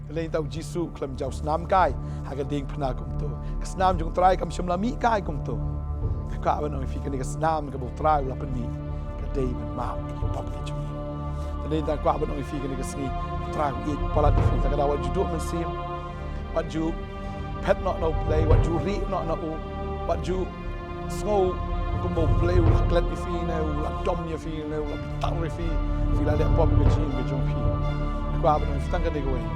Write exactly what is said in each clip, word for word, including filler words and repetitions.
Kane ta u Jisu u khlem jaw snam kai ha ka diengphna kumto. Ka snam jong u Trai kam shym la mih kai kumto. Nga kwah ban ong ïa phi kane ka snam kaba u Trai u la pynmih ka dei ban map ïa ki pop ki jong ngi. Kane ta kwah ban ong ïa phi kane ka sngi u Trai u ïeit palat ïa phi. Ta ka daw wat ju duh mynsiem, wat ju phet noh na u Blei, wat ju rieh noh na u, wat ju sngew kumba u Blei u la klet ïa phi ne u la dom ïa phi ne u la bitar ïa phi. Phi la leh pop ka jingim ka jong phi. Kwah ban ong ïa phi tang kane kawei,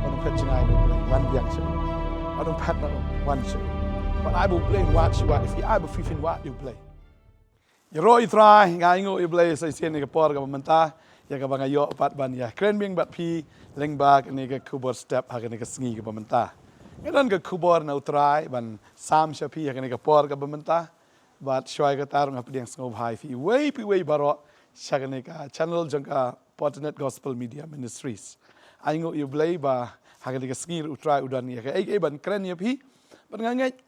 wat phet jngai na u Blei, wan biang sha u. Wat phet na u, wan sha u. Wat ai ba u Blei un wad shuwa ïa phi, ai ba phi phin wad ïa u Blei. Ïaroh ïa u Trai, nga ainguh ïa u Blei sa shisien ïa ka por kaba mynta, ïa kaba nga ïoh pat ban ïakren biang bad phi lyngba kane ka khubor step ha kane ka sngi kaba mynta. Nga don ka khubor na u Trai ban sam sha phi ha kane ka por kaba mynta. Bad shuwa ïa kata ruh nga pdiang sngewbha ïa phi iwei pa iwei baroh sha kane ka channel jong ka Fortinet Gospel Media Ministries. Ainguh ïa u Blei ba ha kane ka sngi ruh u Trai u don ïa kaei kaei ban kren ïa phi. Bad nga ngeit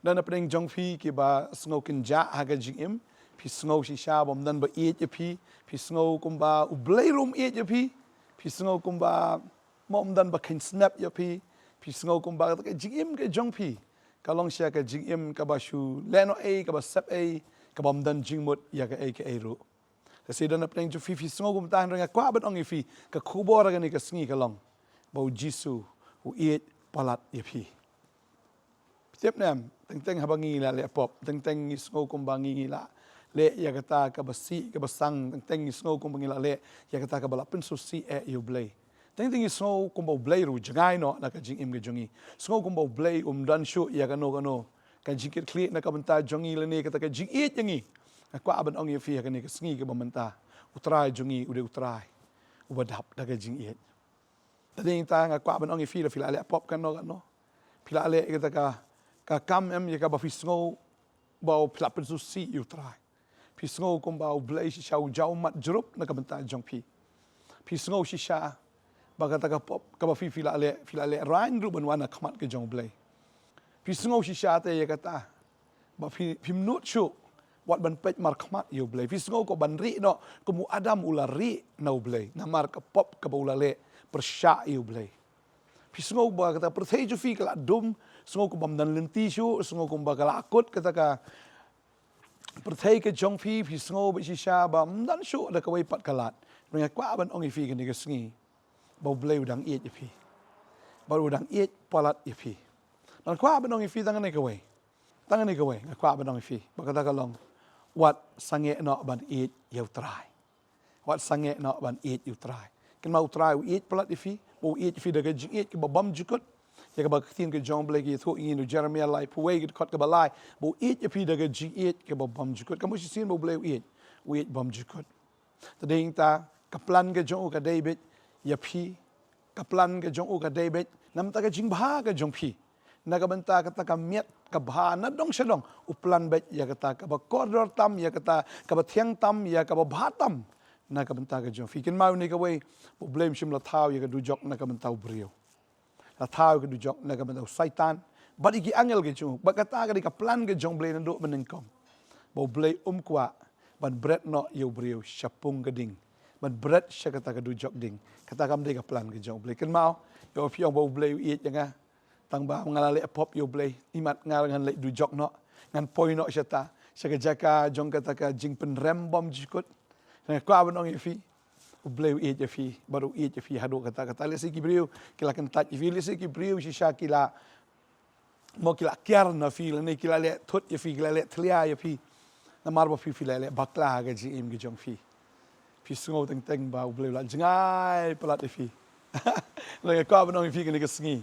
don na pdeng jong phi kiba sngew kynjah ha ka jingim. Phi sngew shisha ba ym don ba ïeit ïa phi. Phi sngew kumba u Blei ruh um ïeit ïa phi. Phi sngew kumba mo ym don ba kheiñ snep ïa phi. Phi sngew kumba ka jingim ka jong phi ka long shisha ka jingim kaba shu leh noh ei, kaba sep ei, kaba ym don jingmut ïa kaei kaei ruh. Lehse don na pdeng jong phi phi sngew kumta, hynrei nga kwah ban ong ïa phi ka khubor ha kane ka sngi ka long ba u Jisu u ïeit palat ïa phi. Phi tip ne em, teng teng haba ngi la leh pop, teng teng ngi sngew kumba ngi, ngi la leh ïa kata kaba sih kaba sang, teng teng ngi sngew kumba ngi la leh ïa kata kaba la pynsngewsih eh ïa u Blei. Teng teng ngi sngew kumba u Blei ruh u jngai noh na ka jingim ka jong ngi. Sngew kumba u Blei um don shuh ïa kano kano ka jingkitkhlieh na ka bynta jong ngi lane kata ka jingïeit ïa ngi. Nga kwah ban ong ïa phi ha kane ka sngi kaba mynta, u Trai jong ngi u dei u Trai uba dap da ka jingïeit. Te dei ta nga kwah ban ong ïa phi, la phi la leh pop kano kano, phi la leh ïa kata ka, ka kam em ïa kaba phi sngew ba phi la pynsngewsih ïa u Trai. Phi sngew kumba u Blei shisha u jaw mat jrup na ka bynta jong phi. Phi sngew shisha ba kata ka pop kaba phi, phi la leh, phi la lehraiñ ruh ban wan ha khmat ka jong u Blei. Phi sngew shisha te ïa kata ba phi, phim nud shuh wat ban peit markhmat ïa u Blei. Phi sngew ko ban rieh noh kum u Adam u la rieh na u Blei namar ka pop kaba u la leh pyrshah ïa u Blei. Phi sngew ba kata pyrthei jong phi ka la dum, sngew kumba ym don lynti shuh, sngew kumba ka la kut kata ka pyrthei ka jong phi, phi sngew beit shisha ba ym don shuh da kawei pat ka lad. Nga kwah ban ong ïa phi kane ka sngi ba u Blei u dang ïeit ïa phi, ba u dang ïeit palat ïa phi. Nga kwah ban ong ïa phi tang kane kawei, tang kane kawei nga kwah ban ong ïa phi ba kata ka long, wat sangeh noh ban ïeit ïa u Trai. Wat sangeh noh ban ïeit ïa u Trai. Kynmaw u Trai u ïeit palat ïa phi, ba u ïeit ïa phi da ka jingïeit kaba bymjukut. Ïa kaba ka ktien ka jong u Blei ka ïathuh ïa ngi na u Jeremiah laiphew wei ka dkhot kaba lai, ba u ïeit ïa phi da ka jingïeit kaba bymjukut. Ka mut shisien ba u Blei u ïeit, u ïeit bymjukut. Te dei ta ka plan ka jong u ka dei beit ïa phi. Ka plan ka jong u ka dei beit na bynta ka jingbha ka jong phi. Na ka bynta kata ka miat ka bha na dong sha dong, u plan beit ïa kata kaba kordor tam, ïa kata kaba thiang tam, ïa kaba bha tam na ka bynta ka jong phi. Kynmaw ïa kane kawei, u Blei um shym la thaw ïa ka dujok na ka bynta u briew. La thaw ïa ka dujok na ka bynta u Soitan bad ïa ki angel ka jong u. Bad kata ka dei ka plan ka jong u Blei naduh mynnyngkong, ba u Blei um kwah ban bret noh ïa u briew sha pung ka ding, ban bret sha kata ka dujok ding. Kata kam dei ka plan ka jong u Blei. Kynmaw, ïoh phi ong ba u Blei u ïeit ïa nga, tang ba nga la leh pop ïa u Blei, imat nga ngan leit dujok noh, ngan poi noh shata, sha ka jaka jong kata ka jingpynrem bymjukut. Nga kwah ban ong ïa phi, u Blei u ïeit ïa phi bad u ïeit ïa phi haduh katta katta. Lehse ki briew ki la kyntait ïa phi, lehse ki briew shisha ki la, mo, ki la kiar na phi, lane ki la leh thut ïa phi, ki la leh thlia ïa phi. Namar ba phi, phi la leh bakla ha ka jingim ka jong phi. Phi sngew teng teng ba u Blei u la jngai palat ïa phi. Nga kwah ban ong ïa phi kane ka sngi,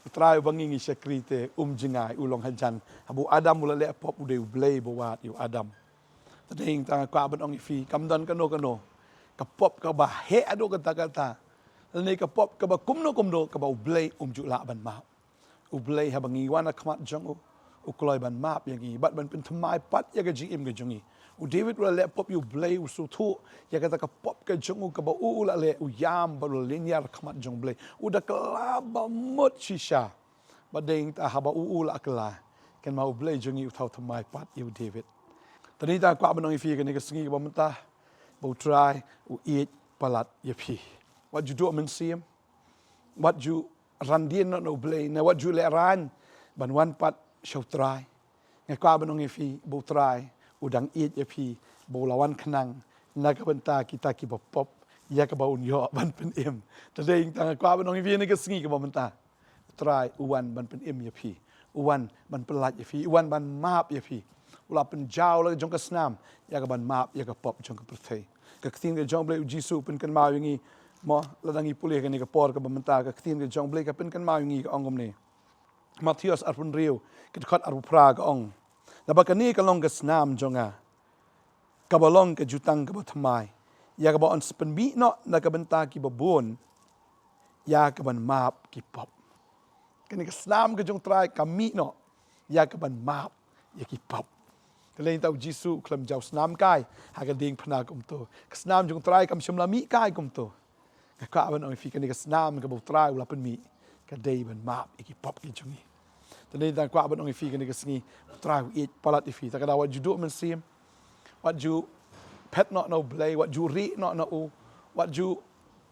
u Trai uba ngi ngi shakri te um jngai, u long hajan. Haba u Adam u la leh pop, u dei u Blei ba wad ïa u Adam. Te dei ta nga kwah ban ong ïa phi, kam don kano kano ka pop kaba heh haduh katta katta, lane ka pop kaba kumno kumno kaba u Blei um ju lah ban map. U Blei haba ngi wan ha khmat jong u, u kloi ban map ïa ngi bad ban pynthymmai pat ïa ka jingim ka jong ngi. U David u la leh pop ïa u Blei, u sngewthuh ïa kata ka pop ka jong u kaba u, u la leh, u ïam bad u la lynñiar ha khmat jong u Blei. U da kylla ba mut shisha. Bad dei ta haba u, u la kylla, kynmaw u Blei jong ngi u thaw thymmai pat ïa u David. Te dei ta kwah ban ong ïa phi kane ka sngi kaba mynta, ba u Trai u ïeit palat ïa phi. Wat ju duh mynsiem, wat ju Ran dien noh na U Blei, na wat ju leh rain ban wan pat sha U Trai. Nga kwah ban ong ïa phi ba U Trai u dang ïeit ïa phi, ba u la wan khnang na ka bynta kita kiba pop, ïa kaba un ïoh ban pynim. Te dei tang nga kwah ban ong ïa phi ha kane ka sngi kaba mynta, U Trai u wan ban pynim ïa phi, u wan ban pyllait ïa phi, u wan ban map ïa phi. U la pynjaw la ka jong ka snam ïa ka ban map ïa ka pop jong ka pyrthei. Ka ktien ka jong U Blei, U Jisu u pynkynmaw ïa ngi, mo, lada ngi pule ha kane ka por kaba mynta, ka ktien ka jong U Blei ka pynkynmaw ïa ngi, ka ong kumne. Mathaios arphew hynriew, ka dkhot arphew phra, ka ong: Naba kane ka long ka snam jong nga, kaba long ka jutang kaba thymmai, ïa kaba yn sa pynmih noh na ka bynta kiba bun, ïa ka ban map ki pop. Kane ka snam ka jong U Trai ka mih noh ïa ka ban map ïa ki pop. Te dei tang U Jisu u khlem jaw snam kai ha ka diengphna kumto. Ka snam jong U Trai kam shym la mih kai kumto. Nga kwah ban ong ïa phi, kane ka snam kaba U Trai u la pynmih, ka dei ban map ïa ki pop ki jong ngi. Te dei tang nga kwah ban ong ïa phi ha kane ka sngi, U Trai u ïeit palat ïa phi. Te ka daw wat ju duh mynsiem, wat ju phet noh na U Blei, wat ju rieh noh na u, wat ju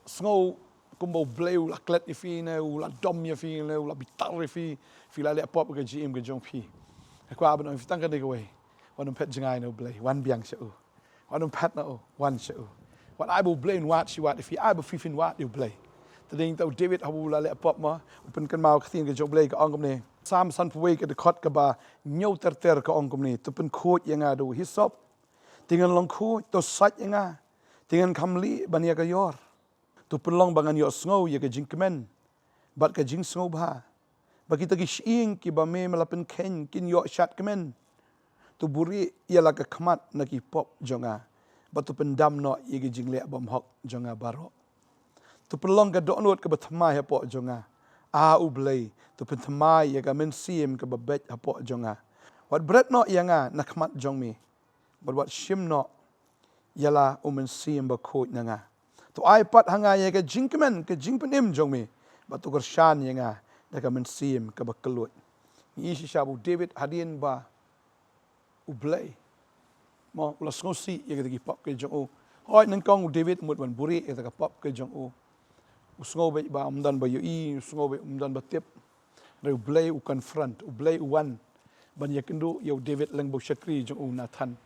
sngew kumba U Blei u la klet ïa phi ne u la dom ïa phi ne u la bitar ïa phi, phi la leh pop ha ka jingim ka jong phi. Nga kwah ban ong ïa phi tang kane kawei, wat nym phet jngai na U Blei, wan biang sha u. Wat nym phet na u, wan sha u. Wat ai ba U Blei un wad shi wad ïa phi, ai ba phi phin wad ïa U Blei. Te dei tang U David haba u la leh pop, mo, u pynkynmaw ka ktien ka jong U Blei, ka ong kumne. Salm sanphew wei, ka dkhot kaba hynñiew ter ter, ka ong kumne: To pynkhuid ïa nga da u hisop, te ngan long khuid; to sait ïa nga, te ngan kham lieh ban ïa ka ïor. To pynlong ba ngan ïohsngew ïa ka jingkmen bad ka jingsngewbha, ba kita ki shyieng kiba me me la pynkheiñ kin ïoh shad kmen. To buhrieh ïa la ka khmat na ki pop jong nga, bad to pyndam noh ïa ki jingleh bymhok jong nga baroh. To pynlong ka dohnud kaba thymmai hapoh jong nga, A U Blei, to pynthymmai ïa ka mynsiem kaba beit hapoh jong nga. Wat bret noh ïa nga na khmat jong me, bad wat shim noh ïa la u mynsiem bakhuid na nga. To ai pat ha nga ïa ka jingkmen ka jingpynim jong me, bad to kyrshan ïa nga da ka mynsiem kaba kylluid. Ngi i shisha ba u David, hadien ba U Blei, mo, u la sngewsih ïa kita ki pop ki jong u. Hooid, nyngkong u David u mut ban buhrieh ïa kita ki pop ki jong u. U sngew beit ba um don ba ïohi, u sngew beit um don ba tip. Hynrei U Blei u confront, U Blei u wan ban ïakynduh ïa u David lyngba u shakri jong u Nathan.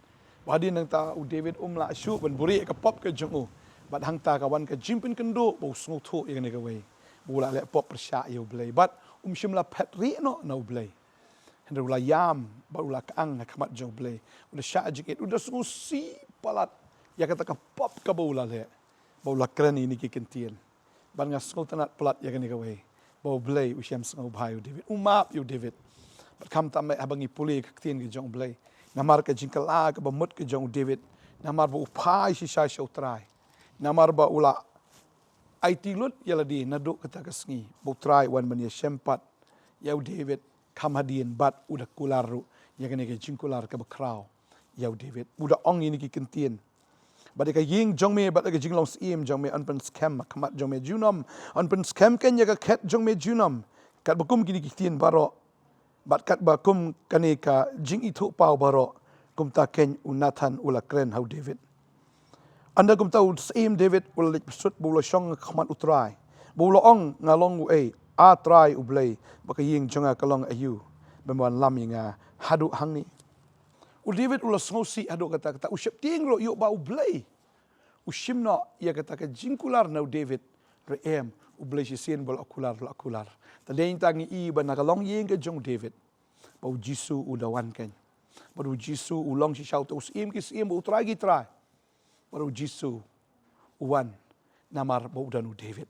Ba hadien nangta u David um lah shuh ban buhrieh ïa ka pop ka jong u. Bad hangta ka wan ka jingpynkynduh ba u sngewthuh ïa kane kawei, ba u la leh pop pyrshah ïa U Blei. Bad um shym la phet rieh noh na U Blei. Hynrei u la ïam bad u la kyang ha khmat jong U Blei. U da shah jingit, u da sngewsih palat ïa kata ka pop kaba u la leh, ba u la kren ïa kine ki kyntien. Bad nga sngewtynnad palat ïa kane kawei, ba U Blei u shem sngewbha ïa u David, u map ïa u David. Bad khamtam eh haba ngi pule ka ktien ka jong U Blei, namar ka jingkylla kaba mut ka jong u David, namar ba u phai shisha sha U Trai, namar ba u la aiti lut ïa lade naduh kata ka sngi, ba U Trai u wan ban ïashem pat ïa u David kham hadien, bad u da kular ruh ïa kane ka jingkular kaba khraw ïa u David. U da ong ïa kine ki kyntien: Bad ïa ka ïing jong me bad ïa ka jinglong syiem jong me yn pynskhem ha khmat jong me junom, yn pynskhem keiñ ïa ka khet jong me junom. Katba kum kine ki ktien baroh, bad katba kum kane ka jingithuhpaw baroh, kumta keiñ u Nathan u la kren ha u David. Ynda kumta u syiem David u la leit bsut bad u la shong ha khmat U Trai, bad u la ong: Nga long uei, A Trai U Blei, bad ka ïing jong nga ka long aïu, ba me wallam ïa nga haduh hangne? U David u la sngewsih haduh katta katta, u sheptieng ruh ïoh ba U Blei u shim noh ïa kata ka jingkular na u David. Hynrei em, U Blei shisien ba u la kular, u la kular. Te dei tang ngi i ba na ka longïing ka jong u David, ba U Jisu u da wan keiñ. Bad U Jisu u long shisha uta u Syiem ki syiem bad U Trai ki trai. Bad U Jisu u wan namar ba u don u David.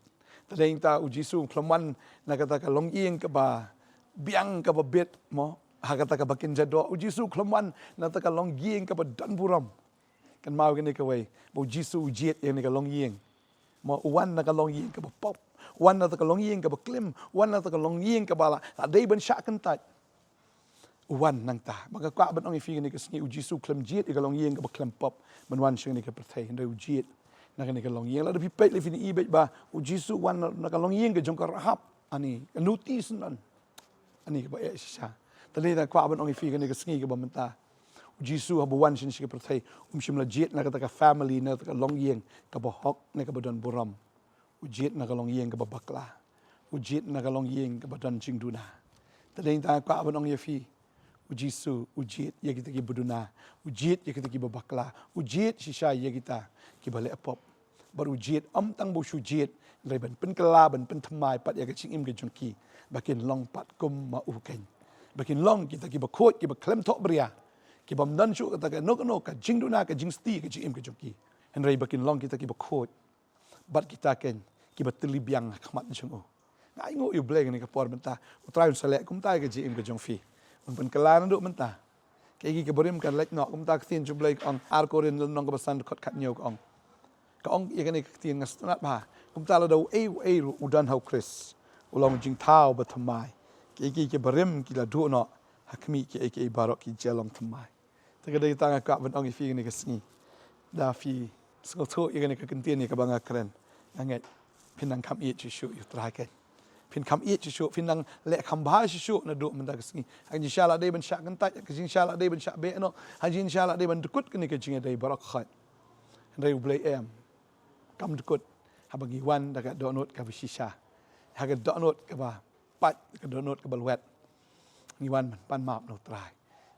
Te dei tang U Jisu um khlem wan na kata ka longïing kaba biang kaba bit, mo, ha kata kaba kynja doh. U Jisu u khlem wan na kata ka longïing kaba don burom. Kynmaw kane kawei, ba U Jisu u jied ïa kane ka longïing. Mo, u wan na ka longïing kaba pop, u wan na kata ka longïing kaba klim, u wan na kata ka longïing kaba la, la dei ban shah kyntait. U wan nangta. Ba nga kwah ban ong ïa phi kane ka sngi, U Jisu u khlem jied ïa ka longïing kaba khlem pop ban wan sha kane ka pyrthei. Hynrei u jied na kane ka longïing. Lada phi peit lei phin i beit ba U Jisu u wan na, na ka longïing ka jong ka Rahab. Ani, ka nuti syndon. Ani kaba eh shisha. Te dei tang kwah ban ong ïa phi kane ka sngi kaba mynta, U Jisu haba u wan sha kane ka pyrthei, um shym la jied na kata ka family, na kata ka longïing kaba hok ne kaba don burom. U jied na ka longïing kaba bakla. U jied na ka longïing kaba don jingduna. Te dei tang nga kwah ban ong ïa phi, u Jisu u jied ïa kita kiba duna, u jied ïa kita kiba bakla, u jied shisha ïa kita kiba leh pop. Bad u jied ym tang ba u shu jied, hynrei ban pynkylla, ban pynthymmai pat ïa ka jingim ka jong ki, ba kin long pat kum ma u keiñ. Ba kin long kita kiba khuid, kiba khlem thohbria, kiba ym don shuh kata kano kano ka jingduna, ka jingsti, ka jingim ka jong ki. Hynrei ba kin long kita kiba khuid bad kita keiñ kiba tylli biang ha khmat jong u. Nga ainguh ïa U Blei kane ka por mynta, U Trai un sa leh kumta ïa ka jingim ka jong phi. Un pynkylla naduh mynta. Kaei kaei kaba rim kan leit noh, kumta ka ktien jong U Blei ka ong, Ar Korinth lynnong kaba san dkhot khathynñiew ka ong. Ka ong ïa kane ka ktien nga sngewtynnat bha. Kumta lada uei uei ruh u don ha U Khrist, u long jingthaw bathymmai. Kaei kaei kaba rim ki la duh noh, ha khmih kaei kaei baroh ki jia long thymmai. Te ka dei tang nga kwah ban ong ïa phi kane ka sngi. Da phi sngewthuh ïa kane ka ktien ïa kaba nga kren, nga ngeit phin nang kham ïeit shuh shuh ïa U Trai keiñ. Phin kham ïeit shuh shuh, phin nang leh kham bha shuh shuh naduh mynta ka sngi. Ha ka jingshisha la dei ban shah kyntait, ha ka jingshisha la dei ban shah beh noh, ha ka jingshisha la dei ban dkut kane ka jingïadei baroh khoit. Hynrei U Blei em, kam dkut haba ngi wan da ka dohnud kaba shisha, ha ka dohnud kaba pait, ka dohnud kaba lwet. Ngi wan ban pan map na U Trai.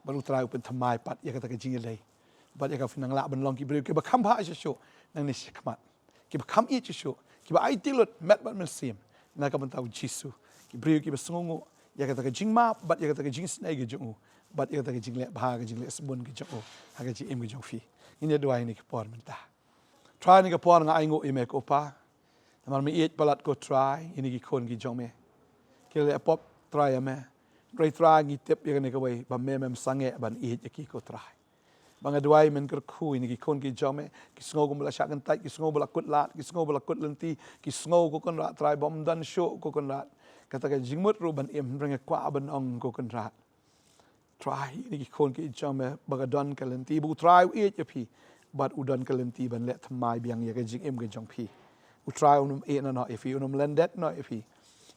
Bad U Trai u pynthymmai pat ïa kata ka jingïadei. Bad ïa ka phin nang lah ban long ki briew kiba kham bha shuh shuh nangne shakhmat, kiba kham ïeit shuh shuh, kiba aiti lut met bad mynsiem na ka bynta U Jisu. Ki briew kiba sngewnguh ïa kata ka jingmap bad ïa kata ka jingisynei ka jong u, bad ïa kata ka jingleh bha, ka jingleh sbun ka jong u ha ka jingim ka jong phi. Ngin ïa duwai ha kine ki por mynta. Trai, ha kane ka por nga ainguh ïa me ko Pa. Namar me ïeit palat ko Trai ïa kine ki khun ki jong me. Ki la leh pop Trai ïa me. Trai, Trai, ngi tip ïa kane kawei ba me mem sangeh ban ïeit ïa ki ko Trai. Ba nga duwai men kyrkhu ïa kine ki khun ki jong me, ki sngew kumba la shah kyntait, ki sngew ba la kut lad, ki sngew ba la kut lynti, ki sngew ko Kynrad Trai ba ym don shuh ko Kynrad kata ka jingmut ruh ban im, hynrei nga kwah ban ong ko Kynrad, Trai, ïa kine ki khun ki jong me ba ka don ka lynti ba U Trai u ïeit ïa phi, bad u don ka lynti ban leh thymmai biang ïa ka jingim ka jong phi. U Trai un ym ïehnoh noh ïa phi, un ym lyndet noh ïa phi.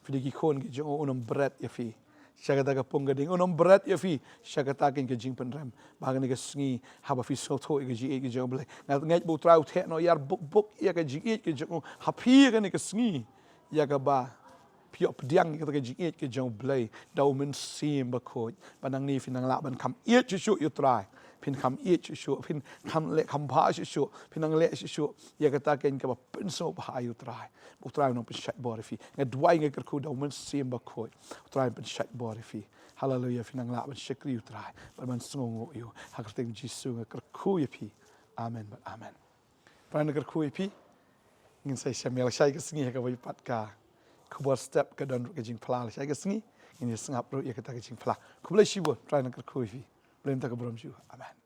Phi dei ki khun ki jong u, un ym bret ïa phi sha kata ka pung ka ding, un ym bret ïa phi sha kata keiñ ka jingpynrem. Ba ha kane ka sngi haba phi sngewthuh ïa ka jingïeit ka jong U Blei, nga ngeit ba U Trai u theh noh ïar buk buk ïa ka jingïeit ka jong u ha phi ha kane ka sngi, ïa kaba phi ïoh pdiang ïa kata ka jingïeit ka jong U Blei da U Mynsiem Bakhuid, ba nangne phin nang lah ban kham ïeit shuh shuh ïa U Trai. Phin kham ïeit shuh shuh, phin kham leh kham bha shuh shuh, phin nang leh shuh shuh ïa kata keiñ kaba pynsngewbha ïa U Trai. U Trai un nang pynshait bor ïa phi. Nga duwai, nga kyrkhu da U Mynsiem Bakhuid, U Trai un pynshait bor ïa phi. Haleluia. Phin nang lah ban shakri U Trai bad ban sngewnguh ïa u. Ha ka kyrteng Jisu nga kyrkhu ïa phi. Amen bad amen. Trai un nang kyrkhu ïa phi. Ngin sa ïashem ïa la shai ka sngi ha kawei pat ka khubor step, ka don ruh ka jingphla la shai ka sngi. Ngin ïa sngap ruh ïa kata ka jingphla. Khublei shibun, Trai un nang kyrkhu ïa phi. Khublei ïa ka burom jong u. Amen.